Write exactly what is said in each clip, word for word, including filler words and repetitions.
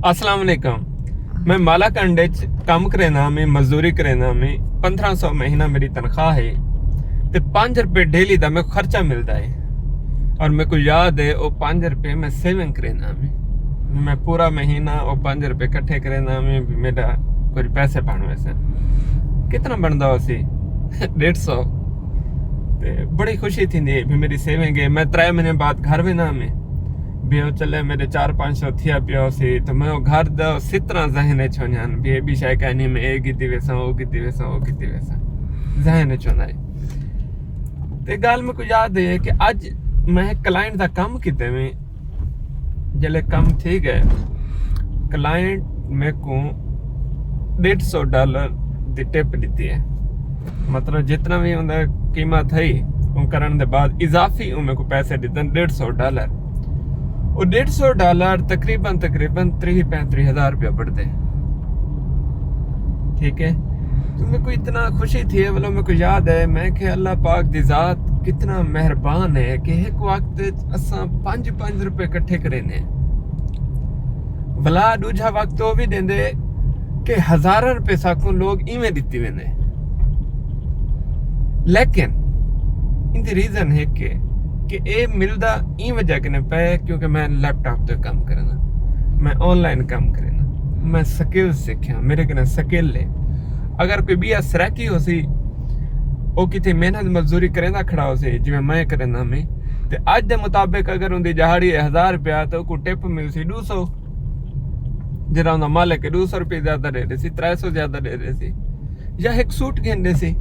السلام علیکم۔ میں مالاکنڈ اچ کم کرینداں میں، مزدوری کرینداں میں۔ پندرہ سو مہینہ میری تنخواہ ہے تے پنج روپے ڈیلی دا میکوں خرچہ ملدا ہے، اور میکوں یاد ہے او پنج روپے میں سیونگ کرینداں میں۔ میں پورا مہینہ او پنج روپے کٹھے کرینداں میں، میرا کچھ پیسے بن ویسن۔ کتنا بندا ہوسی؟ ڈیڑھ سو۔ تے بڑی خوشی تھیندی ہے بھی میری سیونگ ہے۔ میں ترے مہینے بعد گھر وینداں میں، بھی او چلے میرے چار پنج سو تھیا پیا ہوسی، تو میں او گھر دا ستراں ذہن اچ ہونیاں ہن بھی اے بھی شے کائنی، میں اے کیتی ویساں، او کیتی ویساں، او کیتی ویساں، ذہن اچ ہوندا ہے۔ تے ڳالھ میکوں یاد ہے کہ اڄ میں کلائنٹ دا کم کیتے میں، جلے کم تھی ڳئے، کلائنٹ میکوں ڈیڑھ سو ڈالر دی ٹپ ݙتی ہے۔ مطلب جتنا بھی اوندا قیمت ہے، اون کرݨ دے بعد اضافی اون میکوں پیسے ݙتن ݙیڑھ سو ڈالر۔ او ݙیڑھ سو ڈالر تقریباً تقریباً تریہہ پینتریہہ ہزار روپیہ بݨدے۔ ٹھیک ہے، تو میکوں اتنا خوشی تھی ہے، مطلب میکوں یاد ہے، میں کہ اللہ پاک دی ذات کتنا مہربان ہے کہ ایک وقت اساں پنج پنج روپے کٹھے کریندے، ولا ݙوجھا وقت او وی ݙیندے کہ ہزاراں روپے ساکوں لوگ ایویں ݙتی ویندے۔ لیکن ان دی ریزن ہے کہ کہ اے ملدا ایں وجہ کنے پئے، کیونکہ میں لیپ ٹاپ تے کم کرنا، میں آن لائن کم کرنا، میں سکل سکھیا، میرے کنے سکل ہے۔ اگر کوئی بیا سرائیکی ہوسی، او کتھے محنت مزدوری کریندا کھڑا ہوسی جویں میں کریندا میں، تے اج دے مطابق اگر اوندی ݙیہاڑی ہے ہزار روپیہ، تے اوکوں ٹپ ملسی ݙو سو، جیڑھا اوندا مالک ہے ݙو سو روپے زیادہ ݙے ݙیسی، ترے سو زیادہ ݙے ݙیسی، یا ہک سوٹ گھن ݙیسی۔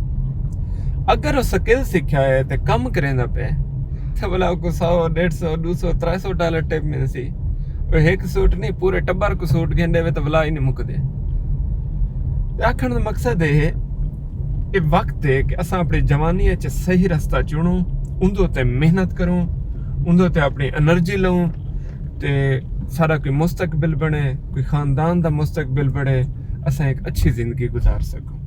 اگر او سکل سکھیا ہے تے کم کریندا پئے، تے بھلا اوکوں سو، ݙیڈھ سو، ݙو سو، ترے سو ڈالر ٹپ ملسی۔ او ہک سوٹ نہیں، پورے ٹبر کوں سوٹ گھن ݙیوے تے بھلا ہی نہیں مکدے۔ تے آکھݨ دا مقصد اے ہے، اے وقت ہے کہ اساں اپݨی جوانی اچ صحیح رستہ چݨوں، اوندے تے محنت کروں، اوندے تے اپݨی انرجی لوں، تے ساݙا کوئی مستقبل بݨے، کوئی خاندان دا مستقبل بݨے، اساں ہک اچھی زندگی گزار سڳوں۔